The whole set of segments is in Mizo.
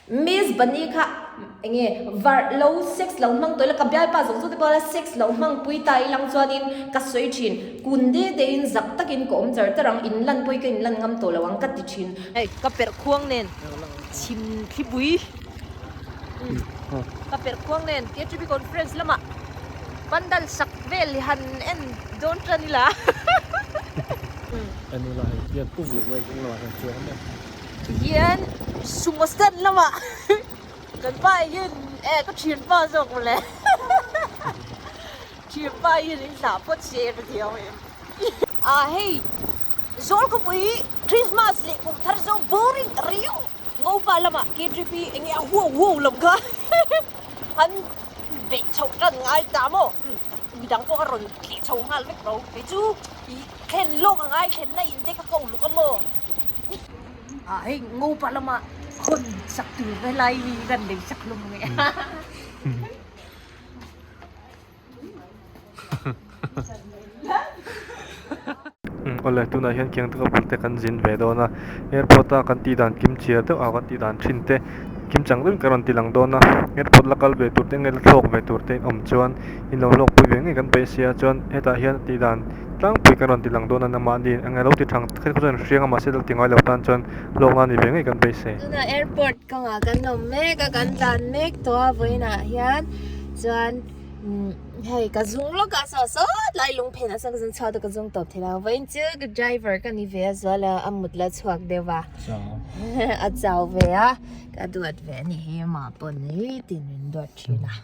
Miss Bunny kha enge varh lo sex lo hmang tawh ila ka bialpa zawng zawng te pawh la sex lo hmang pui ta ilang chuanin ka sawi thin. Kun de de in zak takin ka awm char char ang, in lan pawh hi ka in lan ngam tawh lo ang ka ti thin. Hei ka perh khuang nen chhim thlipui ka perh khuang nen KTP conference lamah pandal sak vel hi han en dawn tan ila. En ula hei hian pu vuh vel hnung lamah hian chuang a nia. Hian sumo stand lamah kan pa hian eh ka thianpa zawk mawle thianpa hian in hlah phawt se ka ti ang em ah hei zawl khawpui Christmas leh kum thar chu boring riau ngopa lamah K_T_P eng nge a huau huau lam kha an beih chhoh tan ngai ta maw midang pawh a rawn tleh chho nghal vek tho kei chu ih thlen lawk a ngai thlenna in te kha ka uluk a maw. Ah hei ngopa lama hawn sak tur ve lai mi kan lei sak hlawm nge. Awle tunah hian kiang taka bul te kan zin ve dawn a airport a kan tih dan kim chiar deuh a kan tih dan thin te kim chang deuhin ka rawn ti lang dawn a airport la kal ve tur te nge la thlawk ve tur te in awm chuan in lo hlawk pui ve ngei kan peih sia chuan hetah hian tih dan Tlangpui kan rawn ti lang dawn a namahni eng eng lo ti thang kher kha chuan hriang a mahse lo ti ngai lo tan chuan hlawkna a ni ve ngei kan beisei. Tunah airport kawngah kan awm mek a, kan tlan mek tawh a vawiinah hian chuan hei ka zung lawk a saw sawt lai lung phenah sawn ka zung chhuak a ka zung tawp thei lo vawiin chu ka driver ka ni ve a zual a a mut la chhuak deuh a a chau ve a ka duat ve a ni hi amah pawh ni tin min duat thin a.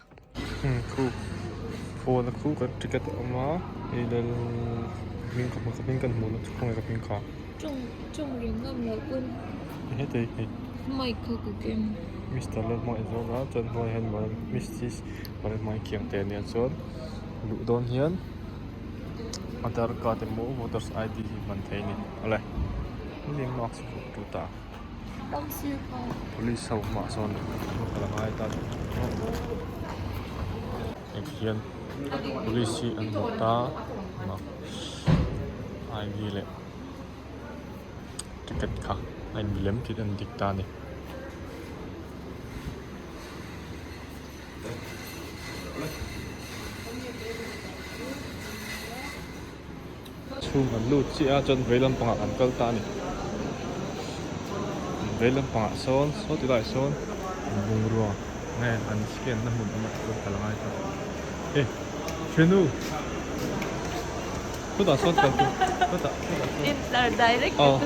Khu phone a khu kan ticket a awm a hei lel hming ka hmu ka hming kan hmuh loh chu khawnge ka hming kha tawng reng ngam loh pawn heti hei mic kha ka ken Mister Lalhmangaihzuala chuan hnuai hian Missis Lalhmangaihkiangte ania chuan luh dawn hian Aadhaar card emaw voters ID hi hman theih a ni awle hemi mask vuah tu ta. Police ho hmaah sawn kal a ngai ta hei hian police hi an hmu ta ID leh ticket kha a in lem tih a dik ta a ni. Chhung an lut chiah a chuan vei lampangah kan kal ta a ni vei lampangah sawn saw ti laiah sawn bungrua nge an scan na hmun awm a tih kal a ngai ta e thenu chutah sawn kal tur chutah chutah sawn Intlar direct ka tum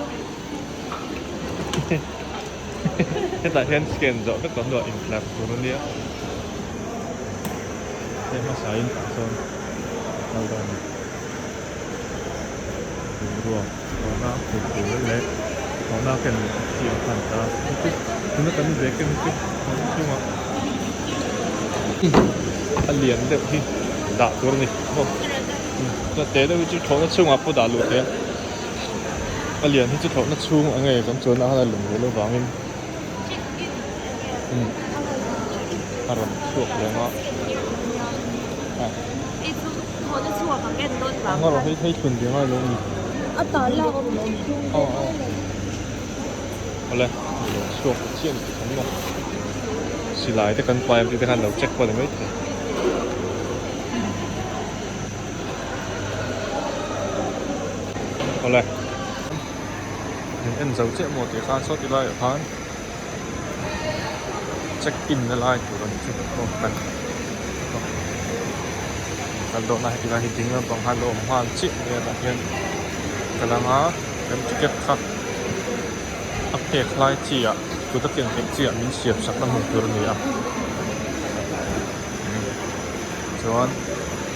hetah hian scan zawh vek tawh hnuah intlar tur a nia hei hmasa in tah sawn kal dawn a ni. Bungrua thlawhna ken tur leh thlawhna ken leh chi ang khan ta tuna kan ve ken chu thlawhna chhungah a lian deuh hi dah tur a ni maw chuan te deuh hi chu thlawhna chhungah pawh dah luh theih a a lian hi chu thlawhna chhung eng nge kan chuan ah khan a lem ve loh vangin a rawn chhuak leh ang a. Ang erawh hei hei thlun ve ngai lo a ni. Aw aw awle lo chhuak ta chiah ni tih kan maw silai te kan pai ang tih te khan lo check pawh a ni maithei. Awle min en zo chiah maw tih khan saw ti laiah khan check in na lai tur a ni chu aw kan kal dawhna heti lai hi ding lampang khan lo awm nghal chiah mai a tah hian ka lang a kan ticket kha a phek lai chi ah kut a ken theih chi ah min siam sak na hmun tur a ni a chuan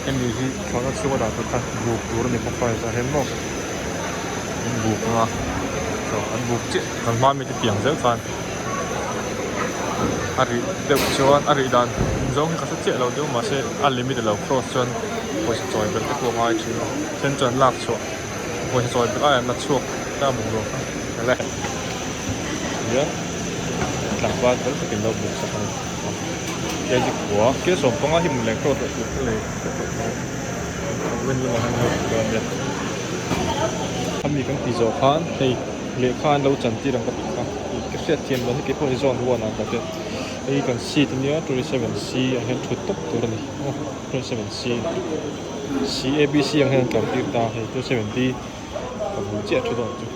hemi hi thlawhna chhunga dah tur kha buk tur a ni bawk a tah hian maw an buk ang a chaw an buk chiah kan hma mite piang zel khan a rih deuh chuan a rih dan zawng hi ka hre chiah lo deuh mahse a limit alo cross chuan pawisa chawi belh te pawh a ngai thin a then chuan lak chhuah pawisa chawi belh aiah an la chhuak ta bungrua kha ele hian tlangval fel takin lo buk sak a ni kg khua kil sawmpanga hi mawle cross leh tur kha lei Ami kan tih zawh khan hei lehkha an lo chan tir ang ka tih kha. hriat thiam dan hi keipawh hi zone one ah ka tia hei kan seat ania 27C ah hian thut tawp tur a ni aw 27C C A B C ang hian an kal tir ta hei 27D ka bul chiah a thu dawn chu.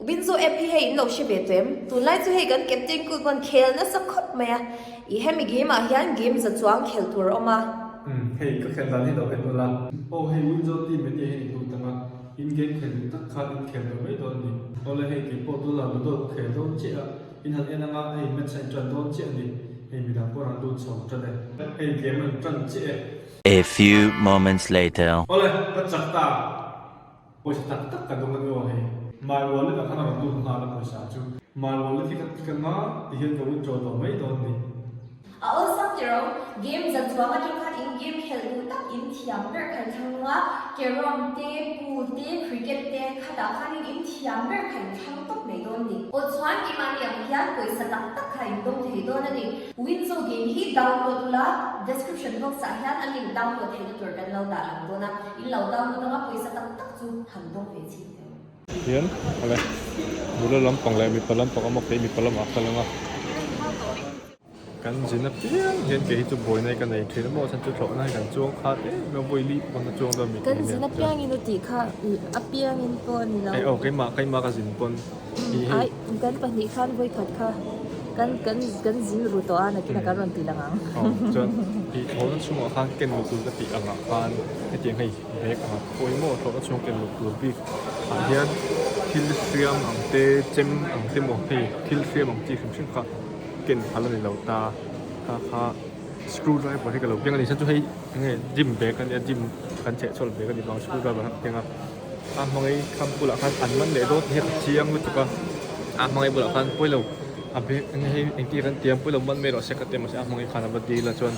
Winzo app hi hei in lo hre ve tawh em? Tunlai chu hei kan Captain Cook pawn khel nasa khawp mai a, i hemi game ah hian game za chuang khel tur a awm a. Umm hei ka khel dan hi lo en ula. Aw hei Winzo team en tia hian in lut ang a, in game khel duh tak khan in khel tawh mai dawn a ni. Awle hei keipawh tunah ludo ka khel dawn chiah a, in han en anga hei match a in tan dawn chiah a ni. Hei midang pawh an lut chho tan e. Hei game an tan chiah e. A few moments later. Awle ka chak ta. Pawisa tak tak ka dawng a ni aw hei. My wallet ah khan a rawn lut nghal a pawisa chu. My wallet hi ka click anga ti hian ka withdraw tawh mai dawn ni. A awlsam tiro, game zan chuang atang khan in game khelh duh tak in thiam ber kha in thlang nung a, carrom te, pool te, cricket te khatah khanin in thiam ber kha in thlang tawp mai dawn ni. Aw chuan keimahni ang hian pawisa tak tak kha in dawng thei dawn a ni. Winzo game hi download ula, description box ah hian a link download theihna tur kan lo dah lang dawn a. In lo download anga pawisa tak tak chu han dawng ve chhin teh u. Hian awle nula lampang leh mipa lampang awm a kei mipa lamah a kal ang a. Kan zin apiang hian kei hi chu buaina hi ka nei thin a maw chhan chu thlawhna hi kan chuang khat em em a vawi li pawh kan chuang dawn mi Kan zin apiangin u tih kha apiangin pawh a ni lo. Aw keimah keimah ka zin pawn. Ai kan pahnih khan vawikhat kha kan kan kan zin ru tawh a nakinah kan rawn ti lang ang. Aw chuan ih thlawhna chhungah khan ken luh tur ka tih angah khan hetiang hei bag ang pawh hi maw thlawhna chhung ken luh tur bik ah hian thil hriam ang te chem ang te maw hei thil hriam ang chi hrim hrim kha ken phal a ni lo ta kha kha screw driver hi ka lo keng a ni chuan chu hei enge gym bag a nia gym kan chheh chhuah bag a ni vang screw driver kha ka keng a. A hmangaih kham bulah khan an man leh dawn tih hi ka chiang lutuk a, a hmangaih bulah khan pawilo a bag eng hei engtin kan ti ang pawilo man mai rawh se ka ti a mahse a hmangaih khan a va dil a chuan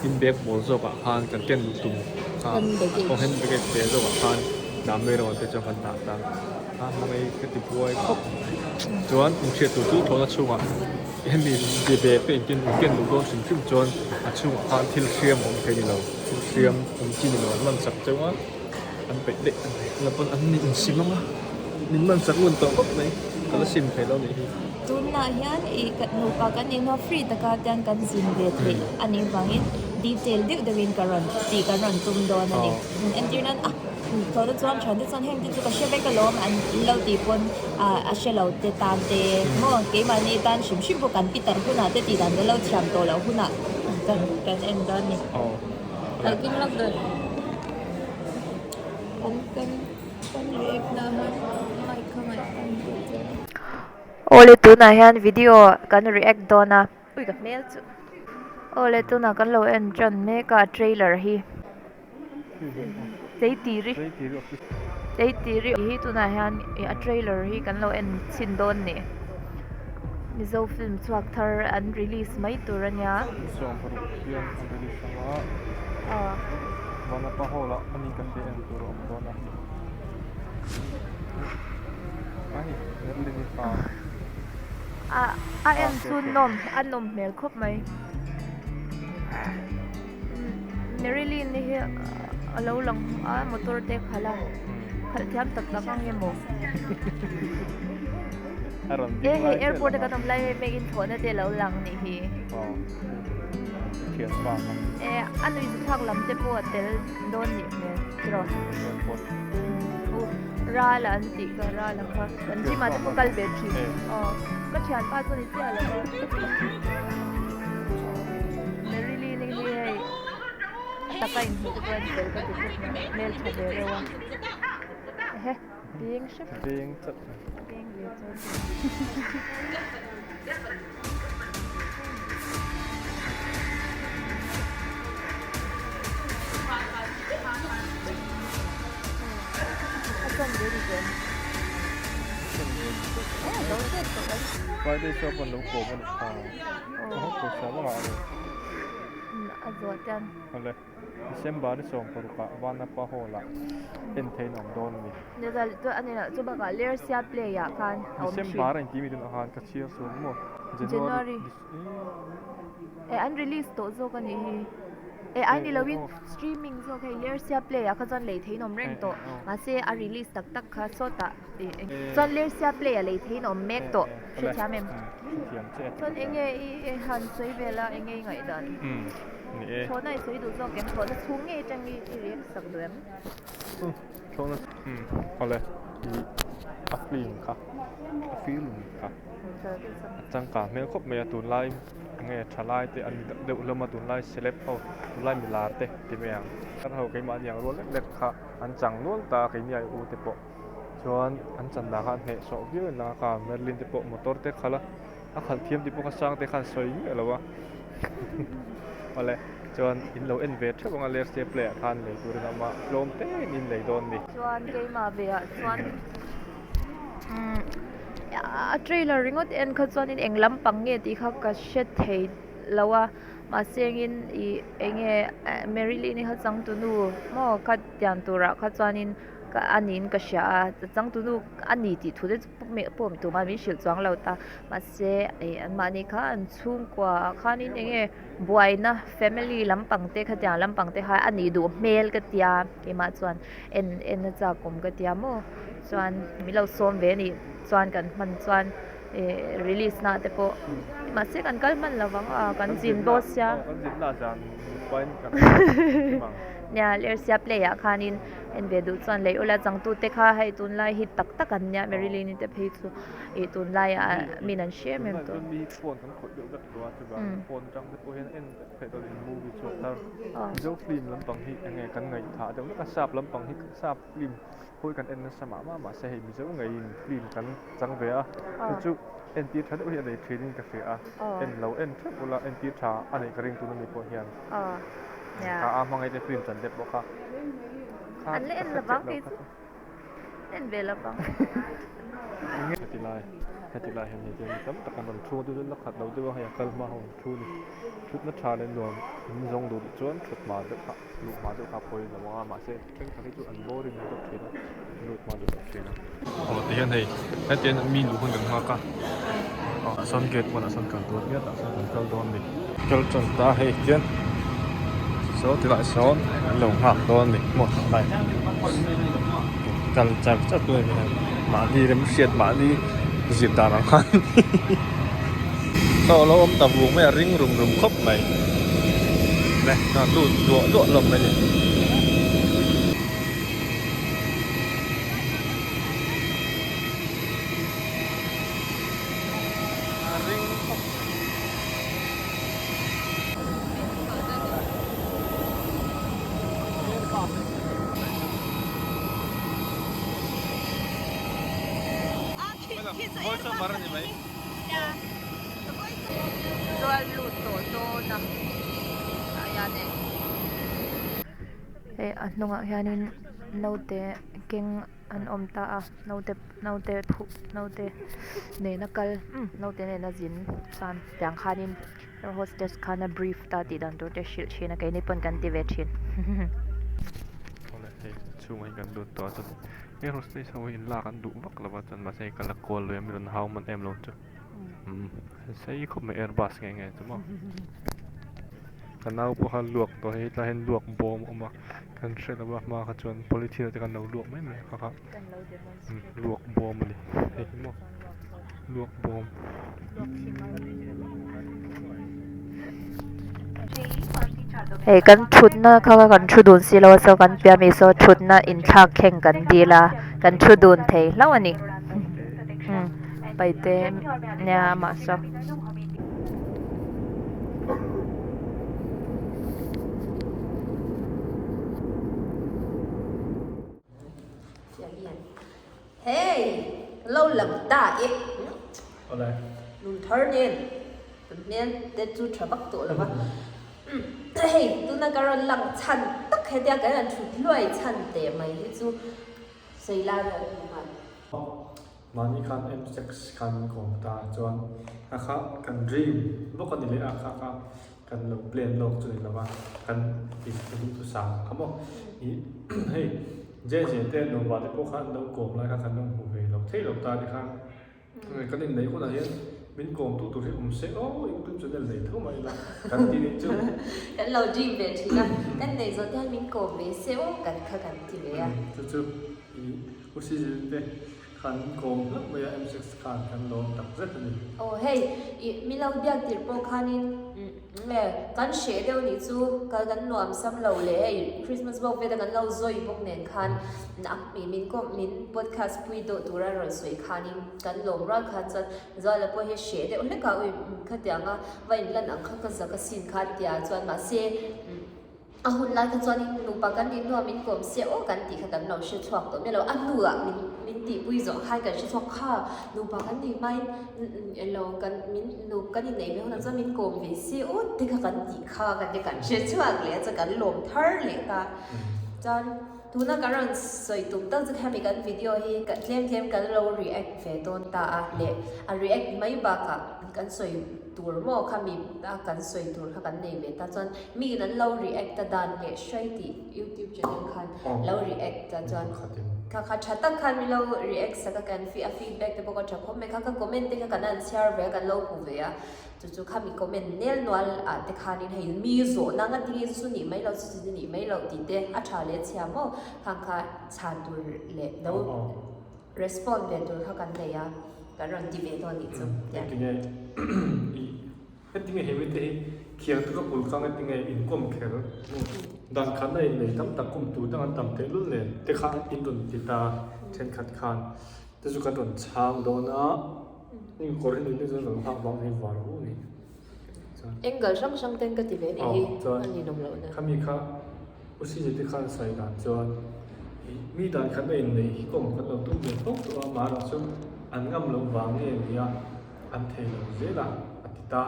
in bag bawl zawk ah khan kan ken luh tum kha aw hand baggage ve zawk ah khan dah mai rawh te chuan kan dah ta a hmangaih ka ti buai khawp chuan inhriat tur chu thlawhna chhungah hemi bag te engtin ken luh dawn hrim hrim chuan a chhungah khan thil hriam a awm thei ni lo thil hriam awm chi ni lo an man chak cheu a. An peih daih a ni. La pawn an ni insim ang a, min man chak ngun tawh khawp mai. Ka la sim thei lo nih hi. Tunah hian i nupa kan nih hnuah free taka tian kan zin ve theih a nih vangin detail deuh deuhin ka rawn tih kan rawn tum dawn a ni. Entir nan a thlawhna chuan thiante chuan heng te chu ka hre vek alawm an lo tih pawn a hre lo te tan te maw keimahni tan hrim hrim pawh kan pitar hunah te tih dan te lo thiam tawh loh hunah kan kan en dawn a ni. Kalkim lawk dawn. Awle tunah hian video kan react dawn a ui ka hmel chu awle tunah kan lo en tan mek a trailer hi tleitiri tleitiri hi tunah hian a trailer hi kan lo en chhin dawn a ni mizo film chhuak thar an release mai tur a nia. Vanapa hall ah ani ka hria en tur a awm dawn a ai Merlin i fa a a en chu nawm a nawm hmel khawp mai Marilyn hi a lo lang a motor te a khalh a khalh thiam tak tak ang emaw e hei airport a kan awm lai em em in thlawhna te a lo lang nih hi. E a nui chu thlak lam te pawh a tel dawn nih hmel tiraw u ral an tih ka ral ang kha kan gym ah te pawh kal ve thin aw ka thianpa chu ni chiah lo a Marilyn hi hei a taka inhmuh te pawh a en fel ka ti khawp mai hmeltha ve reuh a ehe beng hrep beng chauh beng ve chauh. Friday show pawn lo kawm a ni kha pawisa vak ah a ni awle December ni 16 ah Vanapa hall ah en theihin a awm dawn a ni. December a inti mi tunah khan ka chhiar sual maw January e an release tawh zawk a nih hi. E ai ni loin streaming zawk hei Lersia Play ah kha chuan lei theiin awm reng tawh mahse a release tak tak kha sawtah chuan Lersia Play ah lei theiin awm mek tawh hrethiam em? Chuan enge i han sawi vel a enge i ngaihdan? Thlawhna i sawi duh zawk em? Thlawhna chhung ngei atang i react sak duh em? Thlawhna awle i a film kha a film kha a changkang hmel khawp mai a tunlai enge thalai te an ni deuh hlawm a tunlai celeb ho tunlai milar te ti mai ang thar ho keimahni ang rual lek lek kha an chang nual ta a keini ai u te pawh chuan an chan dan kha an hnehsawh viau a ni a ka Merlin te pawh motor te khalh a a khalh thiam tih pawh kha sang te khan sawi miah lo a awle chuan in lo en ve theuh ang a lersia play ah khan lei turin a awm a tlawm te in in lei dawn a ni. Chuan keimah ve ah chuan umm a trailer ringawt en kha chuanin eng lampang nge tih kha ka hre thei lo a mahse engin ih enge Marilyn-i kha changtunu maw kha tiang turah kha chuanin ka a niin ka hria a changtunu a ni tih thu te chu pawh tumah min hrilh chuang lo ta mahse ih anmahni kha an chhungkua ah khanin eng nge buaina family lampang te khatiang lampang te kha a nih duh hmel ka tia keimah chuan en en a chak awm ka tia maw chuan min lo sawm ve a nih chuan kan hman chuan ih release na te pawh mahse kan kal hman lo vang a kan zin dawn sia nia lersia play ah khanin. En ve duh chuan lei ula changtute kha hei tunlai hi tak tak an nia Marilyn-i te phei chu ih tunlai ah min an hre em em tawh. An la en lovang kei chu en ve lovang. Heti lai heti lai hian hei te mi tam tak an rawn thu a chu la khat lo deuh a hei a kal hma ho an thu a ni thutna tha leh nuam in zawng duh duh chuan thut hma deuh kha luh hma deuh kha a pawi lo ang a mahse thenkhat hi chu an boring deuh thin a lut hma deuh deuh thin a. Aw tihian hei hetiang mi luh hun kan nghak a aw ah sawn gate pawnah sawn kal tur ania tah sawn kan kal dawn a ni. Kal tan ta hei hian saw ti lai sawn an lo nghak dawn a ni maw lai kal char char tur a ni mahni remhriat mahni zir dan ang khan saw lo awm ta vung mai a ring rum rum khawp mai le lut duah duah hlawm mai a ni. Hei a hnungah hianin naute keng an awm ta a naute naute phuh naute nena kal umm naute nena zin chuan tiang khanin air hostess khan a brief ta tih dan tur te hrilh thin a keini pawn kan ti ve thin. Awle hei chhungah hian kan lut tawh a chuan air hostess ho hi inlak an duh vak lo va chuan mahse hei ka la kual lui a mi rawn hau hman em lo chu umm sei khawp mai airbus nge nge chu maw ka nau pawh kha luak tawh hei tlai hian luak bawm a awm a. Kan hre lo a hma kha chuan polythene te kan lo luak mai mai a kha kha luak bawm a ni hei hi maw luak bawm. Hei kan thutna kha kha kan thu dun si lo a saw kan piah mi saw thutna inthlak thleng kan dil a kan thu dun thei hlauh a ni paite nia amah saw. Hey, lo lang ta e. Nun thar nen hmel te chu tha vak tawh lo va. Hei, tuna ka rawn lang chhan tak hetia kan han thut hluai chhan teh mai hi chu sawi lai vel a ni nghal. Mahni khan M6 khan min kawm ta chuan a kha kan dream bawk a ni leh a kha kha kan lo plan lawk chu ni lova kan tih ka duhthusam kha maw ih hei JJ te nupa te pawh khan an lo kawm lai kha kan lo hmu ve lo thei lo ta ni khan kan inneih hunah hian. Min kawmtu tur hi awm se aw, YouTube channel nei tho mah ila kan ti nih chu. Kan lo dream ve thin a, kan neih zawh te hian min kawm ve se aw kan kha kan ti ve a. Chu chu i U Sizil te khan min kawm hlauh mai a, M6 khan kan lawm tak zet a ni. Aw hei i min lo biak tirh pawh khanin nge kan hreh deuh nih chu kal kan nuam sam lo leh hei Christmas bawk vel a kan lo zawi bawk nen khan min kawm min podcast pui dawh tura rawn sawi khanin kan lawm rual khan chuan Zuala pawh hi hreh deuh hlek a, ui khatiang a va inlan ang kha ka zak asin kha tia chuan mahse a hun lai kha chuanin nupa kan nih hnuah min kawm se aw kan tih kha kan lo hre chhuak tawh miah lo, a hnuah min min tihpui zawh khan kan hre chhuak kha nupa kan nih hmain elo kan min nu kan inneih ve hunah chuan min kawm ve se aw te kha kan tih kha kan ti kan hre chhuak leh a chuan kan lawm thar leh ta chuan. Tuna kan rawn sawi tum tak chu hemi kan video hi kan tlem tlem kan lo react ve dawn ta a leh a react mai bakah kan sawi tur maw khami a kan sawi tur kha kan nei ve ta chuan miin an lo react a dan leh hrai tih youtube channel khan lo react ta chuan kha kha tha tak khan min lo react sak a kan a feedback te pawh ka tha khawp mai kha ka comment te kha kan han chhiar ve a kan lo hmu ve a. Chu chu khami comment nel nual ah te khanin hei mi zawhna nga tinge chu chu nih mai loh chu chu nih mai loh tih te a tha leh chhia maw khang kha chhan tur leh lo respond ve tur kha kan nei a kan rawn ti ve dawn nih chu. Engtinge i engtinge he mite hi khiang taka bul kang engtinge inkawm kher dan khat na innei tam tak kum tur dang an tam teh lul nen te kha in rawn ti ta thenkhat khan te chu kan rawn chhang dawn a. Kawr hi nui chuan kan nghak vang hi var hu ni. Chuan angle hrang hrang ten ka ti ve ni hi a ninawm loh na. Khami kha UCJ te khan sawi dan chuan mi dan khat a innei hi kawng kan lo tum ve fo tawh a mahrawh chu an ngam loh vang nge ni a an thei lo zel a a ti ta.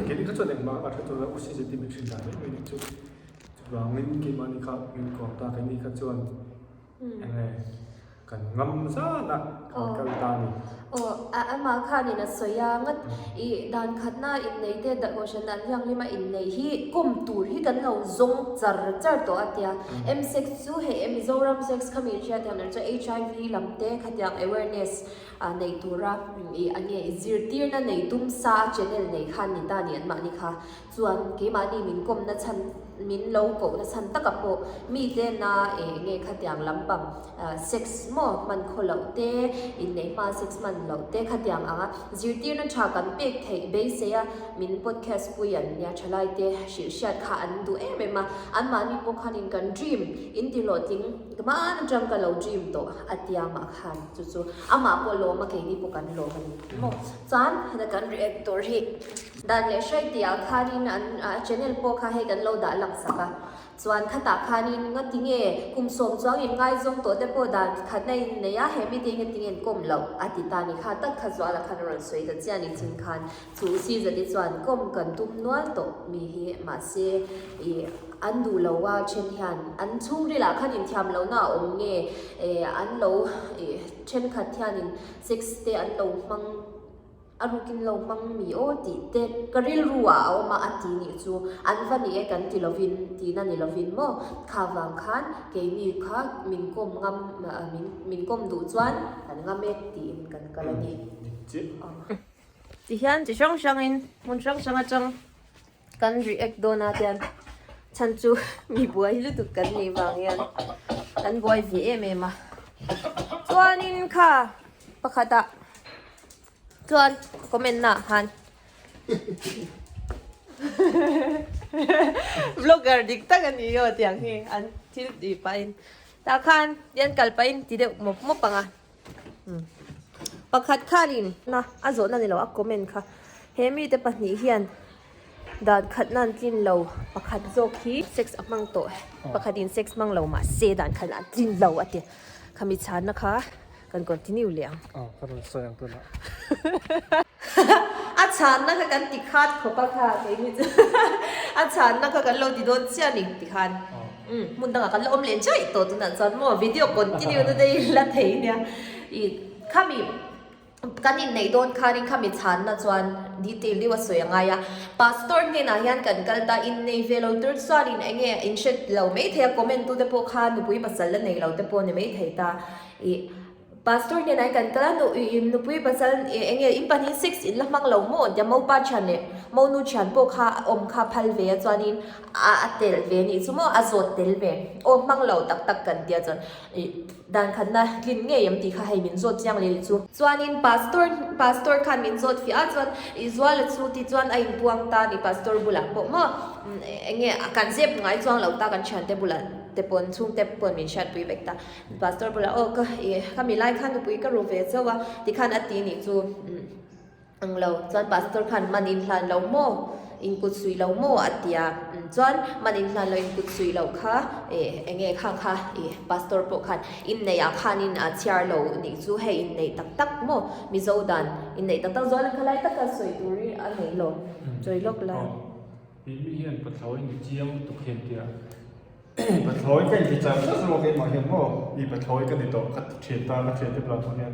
Keini kha chuan engmah a hre tawh lo UCJ te min hrilh dan mai mai ni chu. Chuvangin keimahni kha min kawm ta keini kha chuan Enge kan ngam zan a kan kal ta a ni. Aw, amah khanin a sawi a, ngat i dan khatna innei te kohhran dan thianghlim a innei hi kawm tur hi kan lo zawng char char tawh a tia. M-sex chu hei Mizoram sex kha mi inhriat thiam loh chuan HIV lam te khatiang awareness nei tura i enge i zirtirna nei tum sa a channel nei khan ni ta ni anmahni kha. Chuan keimahni min kawmna chhan, min lo kohna chhan taka pawh mite na eng nge khatiang lampang sex maw hman khaw loh te, inneih hma sex hman loh te khatiang anga zirtirna tha kan pek theih beisei a min podcast pui an nia thalai te hrilh hriat kha an duh em em a, anmahni pawh khanin kan dream in ti hlawhtling hman atang ka lo dream tawh a tia mah khan chu chu amah pawh lawm a keini pawh kan lawm a ni maw chuan heta kan react tur hi. Dan leh hrai tih ah khanin an channel pawh kha hei kan lo dah lang sak a, chuan khatah khanin ngati nge kum sawm chuang in ngaizawng tawh te pawh dan khat na in nei a, he mite hi ngati nge an kawm loh a ti ta ni kha tak kha zuala khan a rawn sawi ta chiah ni chin khan chu season hi chuan kawm kan tum nual tawh mi hi mahse ih an duh lo a then hian an chhungril ah khan inthiam loh na a awm nge eh an lo ih thenkhat hianin sex te an lo hmang. A rukin lo hmang mi aw tih te ka rilru ah a awm a, a ti nih chu an va ni e kan ti lovin tihna ni lovin maw kha vang khan keini kha min kawm ngam min min kawm duh chuan kan ngam e tiin kan kal a ni. Ti hian chi hrang hrangin hmun hrang hrang atang kan react dawn a tian chhan chu mi buai lutuk kan nih vang hian kan buai ve em em a chuanin kha pakhatah Chuan comment na ah khan vlogger dik tak a ni aw tiang hi an thil tih pahin tah khan tian kal pahin ti deuh mawp mawp ang a pakhat khanin na a zawhna ni lo a comment kha he mite pahnih hian dan khat nan tlin lo pakhat zawk hi sex a hmang tawh pakhatin sex hmang lo mahse dan khat an tlin lo a ti khami chhanna kha. Kan continue leh ang. Aw, ka rawn sawi ang tunah. A chhanna kha kan ti khat khawp a kha keini chu. A chhanna kha kan lo ti dawn chiah ni ti khan. Umm, hmun dangah kan la awm leh chaih tawh tunah chuan maw video continue na te hi la thei nia. Ih khami kan inneih dawn khanin khami chhanna chuan detail deuh a sawi a ngai a. Pastor hnenah hian kan kal ta, innei ve lo tur chuanin eng nge in hre lo maithei a, comment tute pawh kha nupui pasal la nei lo te pawh ni maithei ta. Ih. Pastor hnenah hian kan kal a, nu ih nupui pasal ih eng nge in pahnih sex in la hmang lo maw tia mopa thian leh monu thian pawh kha awm kha phal ve a chuanin a a tel ve a nih chu maw a zawt tel ve aw hmang lo tak tak kan tia chuan ih dan khatna tlin ngei em tih kha hei min zawt chiang leh chu. Chuanin pastor pastor khan min zawt fiah a chuan ih Zuala chu ti chuan a inpuang ta a ni pastor bulah pawh maw eng nge kan zep ngai chuang lo ta kan thiante bulah te pawn chhungte pawn min hriatpui vek ta. Pastor bulah aw ka ih ka mi lai khan nupui ka ru ve chauh a tikhan a ti nih chu umm ang lo chuan pastor khan man in hlan lo maw in kut suih lo maw a ti a umm chuan man in hlan lo in kut suih loh kha ih eng nge khang kha ih pastor pawh khan inneih ah khanin a chhiar lo nih chu hei inneih tak tak maw mizo dan inneih tak tak zual in khalai taka sawi turin a nei lo sawi lawk la. Ih mi hian pathlawi ni chiang lutuk hian tia. Pathlawi ka inti char char zawk keimah hian maw i pathlawi ka ni tawh ka ti thian ta ka thian te bulah pawh hian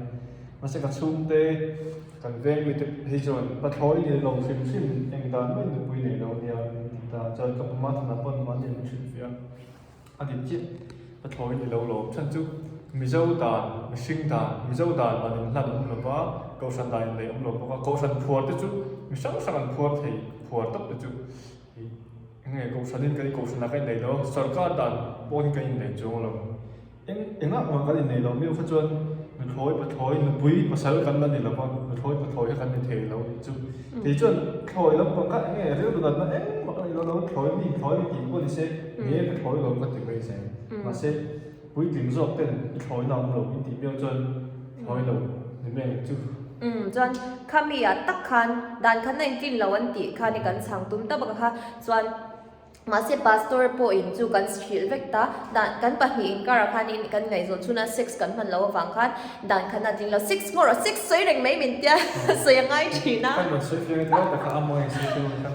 mahse ka chhungte kan veng mite hei chuan pathlawi ni lo hrim hrim eng dan mai nupui nei lo nia min ti ta chuan ka puma thanah pawn mahni min hrilh fiah a a dik chiah pathlawi ni lo lawm chhan chu Mizo dan mihring dan Mizo dan man in hlan awm lo va kohhran dan in nei awm lo bawk a kohhran phuar te chu mi hrang hrang an phuar thei phuar tawp te chu. Enge kohhranin kan kohhranah kan innei lo, sarkar dan pawhin kan innei chuang lo. Eng engah mah kan innei lo miau kha chuan nuthlawi pathlawi nupui pasal kan la ni lo va, nuthlawi pathlawi kha kan ni thei lo tih chu. Kei chuan thlawi lampang kha enge rilru natna engmah ka nei lo lo, thlawi mi thlawi mi tih pawh ni se, nge ka thlawi lo ka ti mai zel. Mahse puitling zawk ten i thlawina awm lo in tih miau chuan thlawi lo ni mai ang chu. Umm chuan khami ah tak khan dan khan a intlin lo an tih khan i kan chhang tum ta bawk a kha chuan mahse pastor pawh in chu kan hrilh vek ta dan kan pahnih inkar ah khan in kan ngaihzawn chhun a sex kan hman loh avang khan dan khan a tling lo sex ngawr ah sex sawi reng mai min tia sawi a ngai thin a. Kan rawn sawi fiang emaw tak kha a mawi sawi fiang kha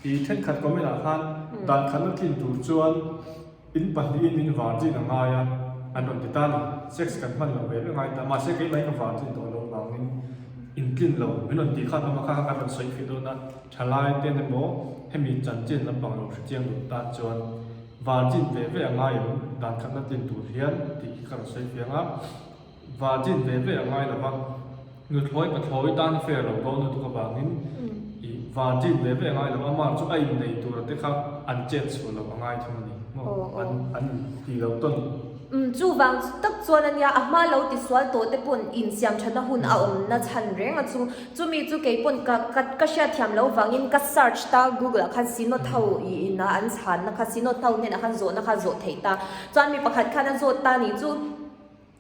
i thenkhat comment ah khan dan khan a tlin tur chuan In pahnihin min virgin a ngai a, an rawn ti ta ni. Sex kan hman loh ve ve ngai ta. Mahse keimah ka virgin tawh loh vangin intlin lo min rawn tih khan awm a, kha kha kan rawn sawi fih dawn a. Thalai ten emaw hemi chanchin lampang lo hrechiang duh tan chuan virgin ve ve a ngai em dan khatna tlin tur hian tih hi ka rawn sawi fiang a. Virgin ve ve a ngai lo va, nuthlawi pathlawi tan fair lo dawn lutuk avangin i virgin ve ve a ngai lo va, amah chu a innei tura te kha an chet chhuah loh a ngai thung a ni maw, an an ti lo tawn. Umm chuvang tak chuan a nia, a hma lo ti sual tawh te pawn insiam thatna hun a awm na chhan reng a chu, chumi chu kei pawn ka ka ka hriatthiam loh vangin ka search ta google ah khan synod ho i ina an chhanna kha synod ho hnenah khan zawhna kha zawh theih ta, chuan mi pakhat khan a zawt ta nih chu.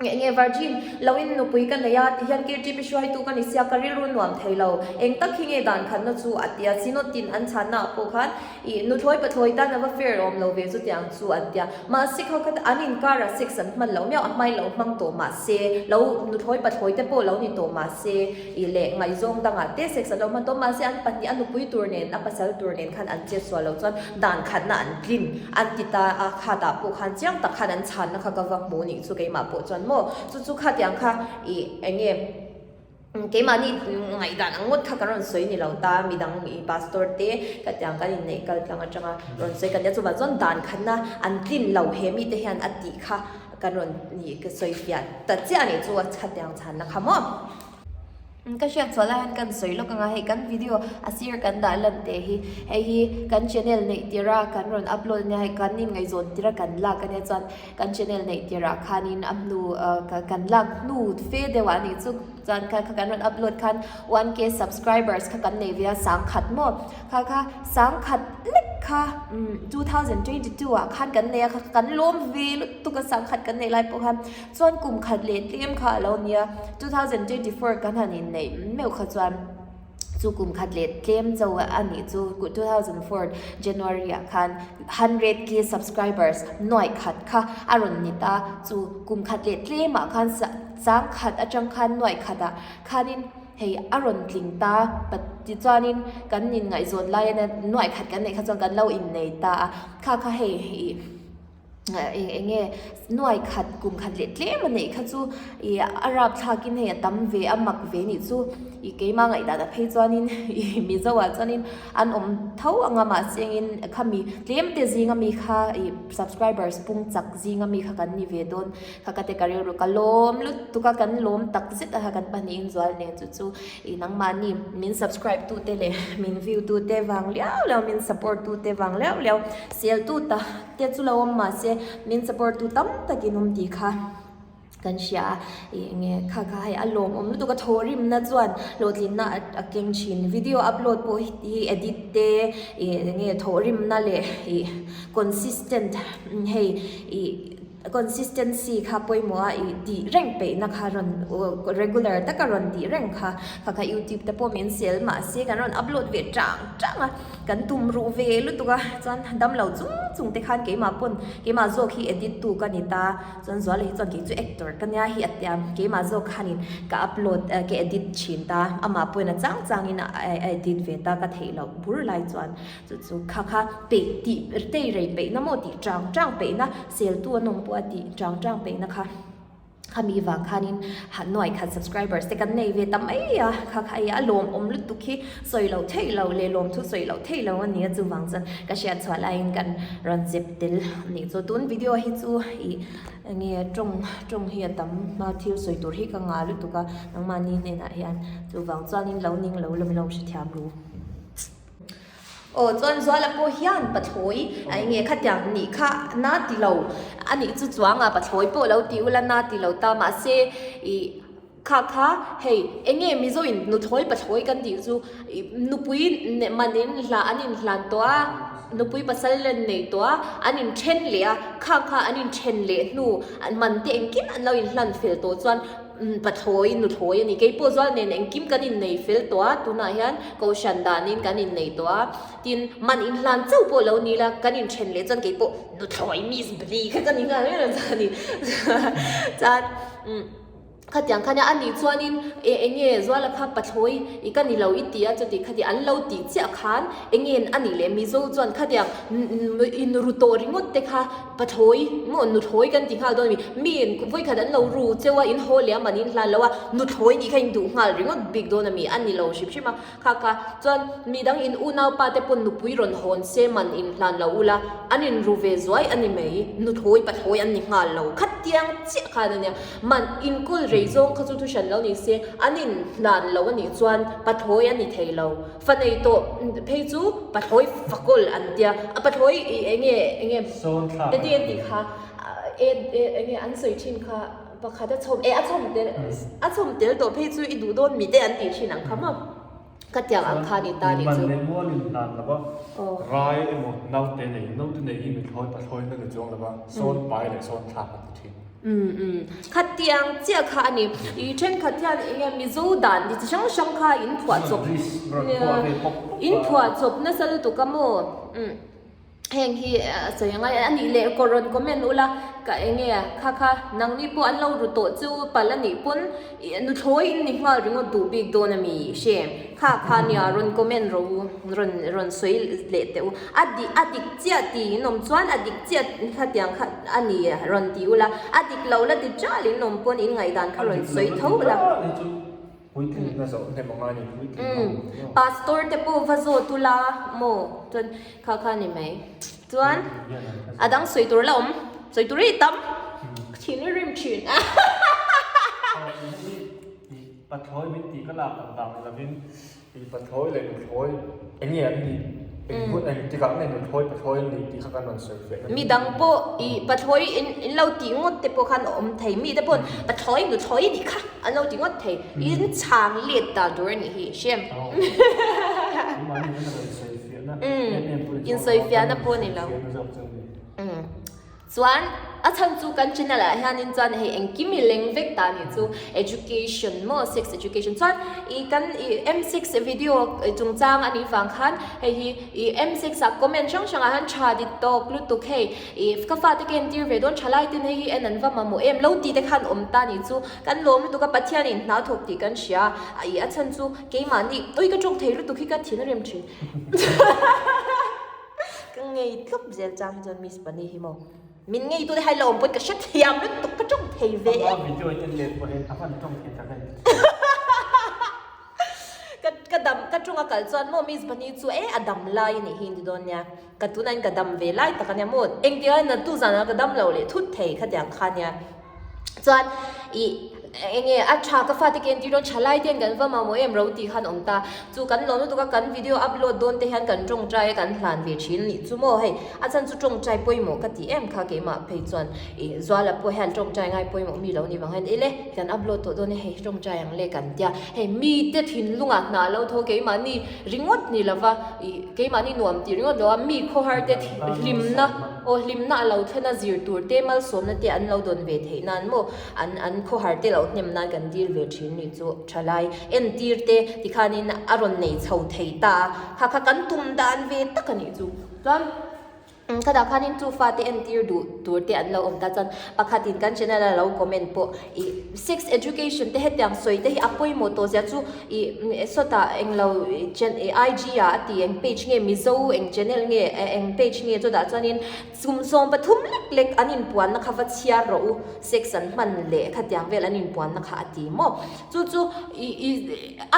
Nge nge Virgin, lo in nupui ka nei a, ti hian KTP hruaitu ka ni sia, ka rilru nuam thei lo. Eng tak hi nge dan khatna chu a tia, Synod tin an chhanna ah pawh khan ih nuthlawi pathlawi tan a va fair awm lo ve chutiang chu an tia. Mahse kha kha an inkar ah sex an hman lo miau, a hmai lo hmang tawh mahse, lo nuthlawi pathlawi te pawh lo ni tawh mahse ih leh ngaihzawng dangah te sex an lo hman tawh mahse an pahnih a nupui tur nen a pasal tur nen khan an chet sual lo chuan dan khatna an tlin. An ti ta a, khatah pawh khan chiang tak khan an chhanna kha ka va hmu nih chu keimah pawh chuan maw chu chu khatiang kha ih eng nge keimahni ngaihdan ang ngawt kha kan rawn sawi ni lo ta midang ih pastor te khatiang kan inneih kal tlang atanga rawn sawi kan nia chuvang chuan dan khatna an tlin lo he mite hian a tih kha kan rawn ih ka sawi fiah ta chiah a nih chu a khatiang chhanna kha maw. Ka hriat chhuah lai hian kan sawi lawk anga hei kan video a sir kan dah lan teh hi hei hi kan channel neih tirh a kan rawn upload ania hei kan inngaihzawn tirh a kan lak ania chuan kan channel neih tirh ah khanin a hnu ah kan lak hnu fe deuh ah anih chu chuan kha kha kan rawn upload khan 1k subscribers kha kan nei ve a sangkhat maw kha kha sangkhat lek kha 2022 ah khan kan nei a kha kan lawm ve lutuk a sangkhat kan neih lai pawh khan. Chuan kum khat leh tlem kha a lo nia, 2024 kan han inneih meuh kha chuan chu kum khat leh tlem cho a nih chu 2004 January ah khan 100k subscribers nuaih khat kha a rawn ni ta, chu kum khat leh tlem ah khan chang khat atang khan nuaih khat ah khanin hei a rawn tling ta, tichuanin kan inngaihzawn laia nuaih khat kan neih kha chuan kan lo innei ta a, kha kha hei ih. Eng nge nuai khat kum khat leh tlem a neih kha chu ih a rap thlakin hei a tam ve a mak ve nih chu ih keimah ngaihdan ah phei chuanin ih mizo ah chuanin an awm tho ang a mahse engin khami tlem te zinga mi kha ih subscribers pung chak zinga mi kha kan ni ve dawn kha ka ti ka rilru ka lawm lutuk a kan lawm tak zet a kha kan pahnih in zual nen chu chu ih nangmahni min subscribe tu te leh min view tu te vang liau liau min support tu te vang liau liau sel tu ta te chu lo awm mahse min support tu tam takin awm tih kha kan hria a ih enge kha kha hei a lawmawm lutuk a thawhrimna chuan hlawhtlinna a keng thin video upload pawh hi edit te ih enge thawhrimna leh ih consistent hei ih Consistency kha pawimawh a i tih reng peihna kha rawn regular taka rawn tih reng kha kha kha youtube te pawh min sel mahse kan rawn upload ve tang tang a kan tum ruh ve lutuk a chuan dam lo chung chung te khan keimah pawn keimah zawk hi edit tu ka ni ta chuan Zuala hi chuan kei chu actor ka nia hi a tia keimah zawk khanin ka upload ka edit thin ta amah pawhin a chang changin a edit ve ta ka theih loh bur lai chuan. Chu chu kha kha peih tih tei rei peihna maw tih chang chang peihna seltu an awm pawh a tih chang chang peihna kha khami vang khanin nuai khat subscribers te kan nei ve ta mai a kha kha hei a lawmawm lutuk hi sawi loh theih loh leh lawmthu sawi loh theih loh a ni a chuvang chuan ka hriat chhuah laiin kan rawn zep tel a nih chu tun video hi chu ih enge tawng tawng hi a tam a thil sawi tur hi ka ngah lutuk a nangmahni hnenah hian chuvang chuanin lo ning lo la min lo hrethiam ru. Aw chuan Zuala pawh hian pathlawi a enge khatiang nih kha na ti lo a nih chu chuang a pathlawi pawh lo ti ula na ti lo ta mahse ih kha kha hei enge Mizo in nuthlawi pathlawi kan tih chu ih nupui man in hla an in hlan tawh a nupui pasal len nei tawh a an in then leh a kha kha an in then leh hnu man te engkim an lo in hlan fel tawh chuan Pathlawi, nuthlawi a ni. Kei pawh zual nen engkim kan innei fel tawh a, tunah hian kohhran danin kan innei tawh a, tin man inhlan chauh pawh lo ni la, kan inthen leh chuan kei pawh nuthlawi miss bli kha ka ni nghal reng reng chuan a ni. Chuan khatiang khan a nih chuanin e eng nge Zuala kha pathlawi i ka ni lo i ti a, chuti khati an lo tih chiah khan eng nge a nih leh Mizo chuan khatiang inru tawh ringawt te kha Pathlawi maw nuthlawi kan ti nghal dawn a mi, miin vawikhat an lo ru cheu a, in haw leh a man in hlan lo a, nuthlawi nih kha in duh nghal ringawt bik dawn a mi, a ni lo hrim hrim a, kha kha chuan mi dang in unaupa te pawn nupui rawn hawn se man in hlan lo ula, an in ru ve zuai a ni mai, nuthlawi pathlawi an ni nghal lo, khatiang chiah khan a nia, man in kawl rei zawng kha chu thu hran lo ni se, an in hlan lo a nih chuan pathlawi a ni thei lo. Fa nei tawh phei chu pathlawi fakawl an tia, a pathlawi i enge enge eti an tih kha e enge an sawi thin kha pakhat a chhawm e a chhawm tel a chhawm tel tawh phei chu i duh dawn mi te an tih thin ang kha maw ka tiang ang kha ni ta ni chu. Man leh mual in hlan lo va, rai emaw naute nei naute nei hi mithlawi pathlawi na ni chuang lo va, sawn pai leh sawn thlak an ti thin. Umm umm khatiang chiah kha a ni. I thenkhat hian eng nge Mizo dan chi hrang hrang kha in phuah chawp in phuah chawp nasa lutuk a maw umm heng hi a sawi angai a nih leh ka rawn comment ula ka eng nge kha kha nangni pawh an lo ru tawh chu palh a nih pawn nuthlawi in ni nghal ringawt duh bik dawn a mi hre kha kha nia rawn comment rawh u rawn rawn sawi leh teh u a dik a dik chiah tih in awm chuan a dik chiah khatiang kha a ni rawn ti ula a dik lo la ti ṭal in awm pawn in ngaihdan kha rawn sawi tho ula. Pastor te pawh va zawt ula maw chuan kha kha ni mai chuan a dang sawi tur la awm sawi tur hi tam thin rim thin. Pathlawi min tih ka lak ang vang ni lovin i pathlawi leh nuthlawi eng nge an nih eng hun eng tikah nge nuthlawi pathlawi an nih tih kha kan rawn sawi fiah na. Mi dang pawh i pathlawi in in lo tih ngawt te pawh khan a awm thei mi te pawn pathlawi nuthlawi nih kha an lo ti ngawt thei in chhang let dan tur a nih hi hrem. In sawi fiahna pawh ni lo. Chuan a chhan chu kan channel ah hianin chuan hei engkim i leng vek ta nih chu education maw sex education chuan ih kan ih M six video chungchang a nih vang khan hei hi ih M six ah comment hrang hrang ah hian tha dik tawk lutuk hei ih ka fate ka entir ve dawn thalai ten hei hi en an va mamawh em lo tih te khan awm ta nih chu kan lawm lutuk a Pathian in hna thawk tih kan hria a ih a chhan chu keimahni ui ka tawng thei lutuk hi ka thin a rem thin. Ka ngei tlup zel chang hi chuan Miss Pani hi maw. Min ngei tu te hai la awm pawn ka hre thiam lutuk ka tawng thei ve em. A video in en let pawh hian a van tawng thei tak a ni. Ka ka dam ka tawng a kal chuan maw Miss Bunny chu e a dam lai a nih hi in ti dawn nia. Ka tunah in ka dam ve lai tak a nia maw. Engtikah hian tu zanah ka dam lo leh thut thei khatiang kha nia. Chuan ih enge a tha ka fate ke entir dawn thalai te hian kan va mamawh em ro tih khan awm ta. Chu kan lawm lutuk a kan video upload dawn te hian kan tawngtai a kan hlan ve thin a nih chu maw hei a chhan chu tawngtai pawimawh ka ti em kha keimah phei chuan ih Zuala pawh hian tawngtai ngai pawimawh mi lo ni vang hian ele kan upload tawh dawn e hei tawngtai ang le kan tia hei mite thinlungah hna lo tho keimahni ringawt ni lova ih keimahni nuam tih ringawt lo a mi khawhar te hlimna aw hlimna a lo thlen a zir tur te malsawmna te an lo dawn ve theih nan maw an an khawhar te lo hnem nan kan dil ve thin ni chu thalai entir te tikhanin a rawn nei chho thei ta a kha kha kan tum dan ve tak a nih chu chuan Ka dah khanin chu fate entir duh tur te an lo awm ta chuan pakhatin kan channel a lo comment pawh ih sex education te hetiang sawi te hi a pawimawh tawh zia chu ih sawtah englo ih IG ah a ti eng page nge Mizo eng channel nge eng page nge chutah chuanin chumsawm pathum lek lek an inpuanna kha va chhiar rawh u sex an hman leh khatiang vel an inpuanna kha a ti maw chu chu ih ih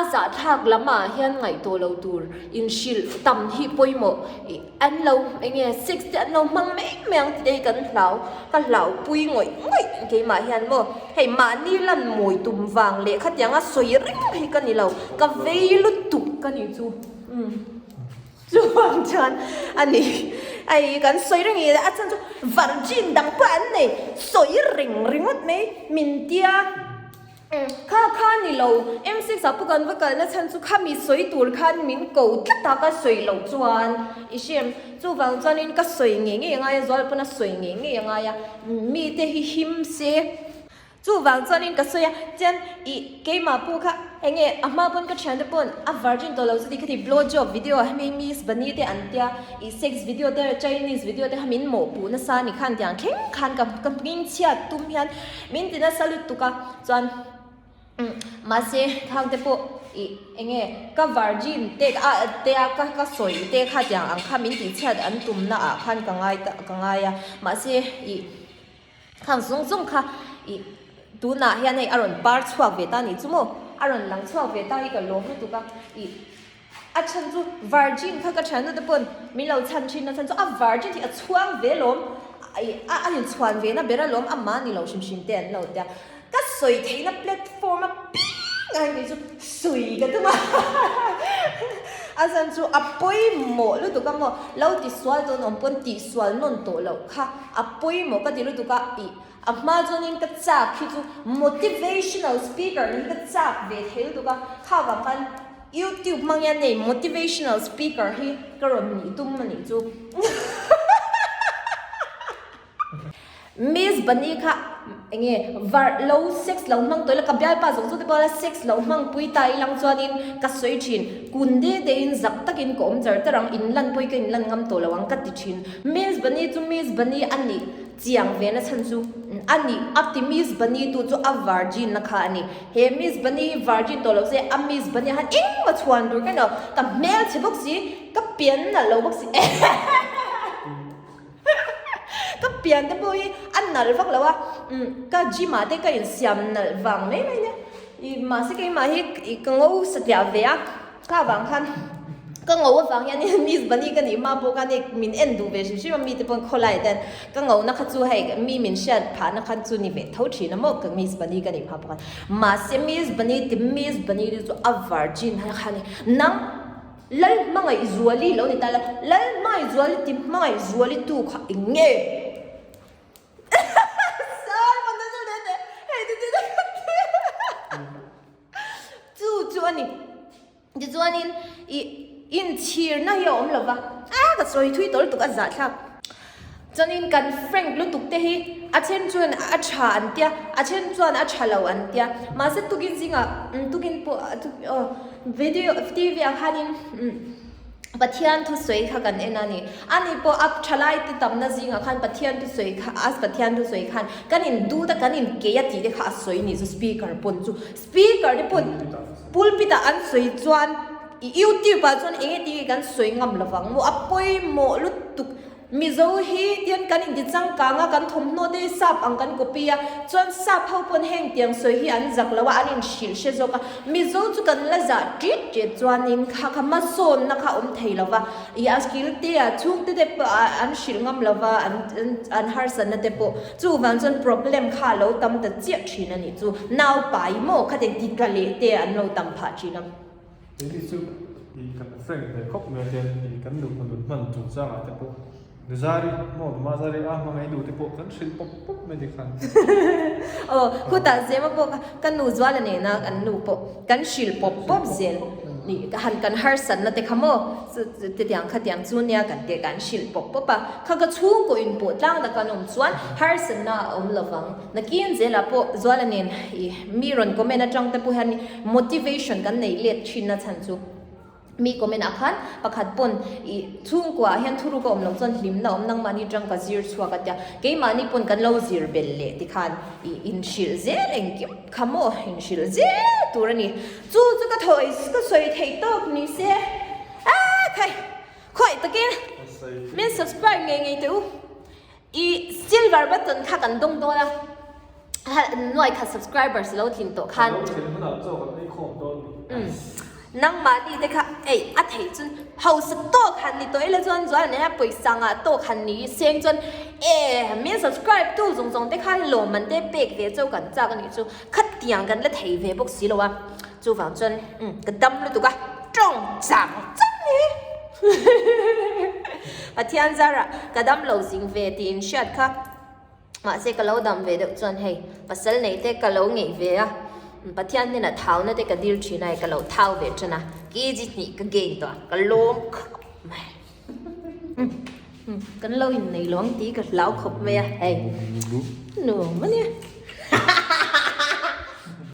a zahthlak lamah hian ngaihtuah lo tur inhrilh tam hi pawimawh ih. An lo enge sex te an lo hmang mai mai ang tih te hi kan hlau ka hlau pui ngawih ngawih keimah hian maw hei mahni lan mawi tum vang leh khatianga sawi reng hi ka ni lo ka vei lutuk ka ni chu umm chuan chuan a ni hei kan sawi reng i a chhan chu virgin dang pawh an nei sawi reng ringawt mai min tia. Kha kha ni lo, M6 ah pawh kan va kalna chhan chu khami sawi tur khan min ko tlat a, ka sawi loh chuan i hriam. Chuvang chuanin ka sawi ngei ngei angai a, zual pawn a sawi ngei ngei angai a, mite hi him se. Chuvang chuanin ka sawi a, chuan ih keimah pawh kha enge a hma pawn ka thiante pawn a virgin tawh lo chu ti khati blow job video a hemi miss Bunny te an tia ih sex video te Chinese video te kha min mawhpuh nasa a ni khan tiang thleng khan ka ka hmingchhiat tum hian Min ti nasa lutuk a, chuan mahse khang te pawh ih eng nge ka virgin te a te a ka ka sawi te kha tiang ang kha min tih chhiat an tum na ah khan ka ngai ta ka ngai a mahse ih khang zawng zawng kha ih tunah hian hei a rawn par chhuak ve ta nih chu maw a rawn lang chhuak ve ta hi ka lawm lutuk a ih a chhan chu virgin kha ka thian nute pawn min lo chhan thin a chhan chu a virgin hi a chhuang ve lawm ih a a inchhuan ve na ber a lawm amah ni lo hrim hrim te an lo tia ka sawi theihna platform a piang a hei chu sawi ka tum a a chhan chu a pawimawh lutuk a maw lo tisual dawn awm pawn tihsual nawn tawh loh kha a pawimawh ka ti lutuk a ih a hma chuanin ka chak hi chu motivational speaker nih hi ka chak ve thei lutuk a kha vang khan. YouTube hmang hian nei motivational speaker hi ka rawn nih tum a nih chu. Miss Bunny kha enge varh lo sex lo hmang tawh ila ka bialpa zawng zawng te pawh la sex lo hmang pui ta ilang chuanin ka sawi thin kun de de in zak takin ka awm char char ang in lan pawh hi ka in lan ngam tawh lo ang ka ti thin. Miss Bunny chu Miss Bunny a nih. Chiang ve na chhan chu a ni. A ti Miss Bunny tu chu a virgin na kha a ni. He Miss Bunny hi virgin tawh lo se a Miss Bunny ah khan engmah chhuan tur kher lo. Ka hmel chhe bawk si, ka pian nalh lo bawk si. Ka pian te pawh hi a nalh vak lo a, ka gym ah te ka insiam nalh vang mai mai nia. Mahse keimah hi ka ngo satliah ve a. Kha vang khan ka ngo avang hian in Miss Bunny ka nih hma pawh khan hei min en duh ve hrim hrim a mite pawn khawlai ten ka ngo na kha chu hei mi min hriat phah na khan chu ni ve tho thin a maw ka Miss Bunny ka nih hma pawh khan mahse Miss Bunny ti Miss Bunny te chu a virgin kha kha ni nang Lalhmangaihzuali lo ni ta la Lalhmangaihzuali ti Hmangaihzuali tu kha eng nge? Chu chu a ni. Tichuanin i inchhirna hi a awm lo va, a ka sawi thui tawlh tuk a zahthlak. Chuanin kan frank lutuk te hi a then chuan a tha an tia, a then chuan a tha lo an tia. Mahse tukin zingah tukin pawh aw video TV ah khanin Pathian thusawi kha kan en a ni. Ani pawh a thalai te tamna zingah khan Pathian thusawi kha a Pathian thusawi khan kan in dut a kan in kei a tih te kha a sawi ni chu speaker pawn chu speaker te pawn pulpit ah an sawi chuan i youtube ah chuan enge tinge kan sawi ngam lovang maw a pawimawh lutuk. Mizo hi tian kan inti changkang a, kan thawmhnaw te hi sap ang kan copy a, chuan sap ho pawn heng tiang sawi hi an zak lo a, an inhrilh hre zawk a. Mizo chu kan la zah ṭit ṭit chuanin kha kha hmasawnna kha awm thei lo va, i a skill te a chhungte te pawh an hrilh ngam lo va, an an harsatna te pawh chuvang chuan problem kha a lo tam ta chiah ṭhin a nih chu. Naupai maw khatiang ti tla leh te an lo tam phah ṭhin a. Keini chu i kan frank ve khawp mai a hian i kan nupa nun hman chungchang ah te pawh Nuzari maw Numazari a hmangaih nu te pawh kan hrilh pawp pawp mai ni khan. Aw khutah Zema pawh kha ka nu Zuala nena kan nu pawh kan hrilh pawp pawp zel ni ka han kan harsatna te kha maw chutiang khatiang chu nia kan tih kan hrilh pawp pawp a kha ka chhungkaw inpawh tlang taka an awm chuan harsatna a awm lovang. Nakin zelah pawh Zuala nen i mi rawn comment atang te pawh hian motivation kan nei let thin na chhan chu mi comment ah khan pakhat pawn i chhungkua ah hian thuruk a awm loh chuan hlimna awm nangmahni tang ka zir chhuak a tia keimahni pawn kan lo zir belh leh tikhan i inhrilh zel engkim kha maw inhrilh zel tur a ni chu chu ka thawi ka sawi theih tawk ni se a khai khawi takin min subscribe ngei ngei teh u. I silver button kha kan dawng dawn a, nuai khat subscribers lo tlin tawh khan. Kan lo tlin hunah chaw kan ei khawm dawn ni. Nangmahni te kha ei a theih chun hausa tawk han ni tawh ila chuan zual nen hian pawisa ngah tawk han ni seng chuan e min subscribe tu zawng zawng te khan lawmman te pek ve chauh kan chak a nih chu khatiang kan la thei ve bawk si lo a chuvang chuan ka dam lutuk a tawng chang chang e. Pathian zarah ka dam lo zing ve tih in hriat kha. Mahse ka lo dam ve deuh chuan hei pasal nei te ka lo ngeih ve a, Pathian hnenah thauna te ka dil thin a hei ka lo thau ve tan a, kg hnih ka gain tawh a, ka lawm khawp mai. Kan lo innei lo ang tih ka hlau khawp mai a hei. Nuam a nia.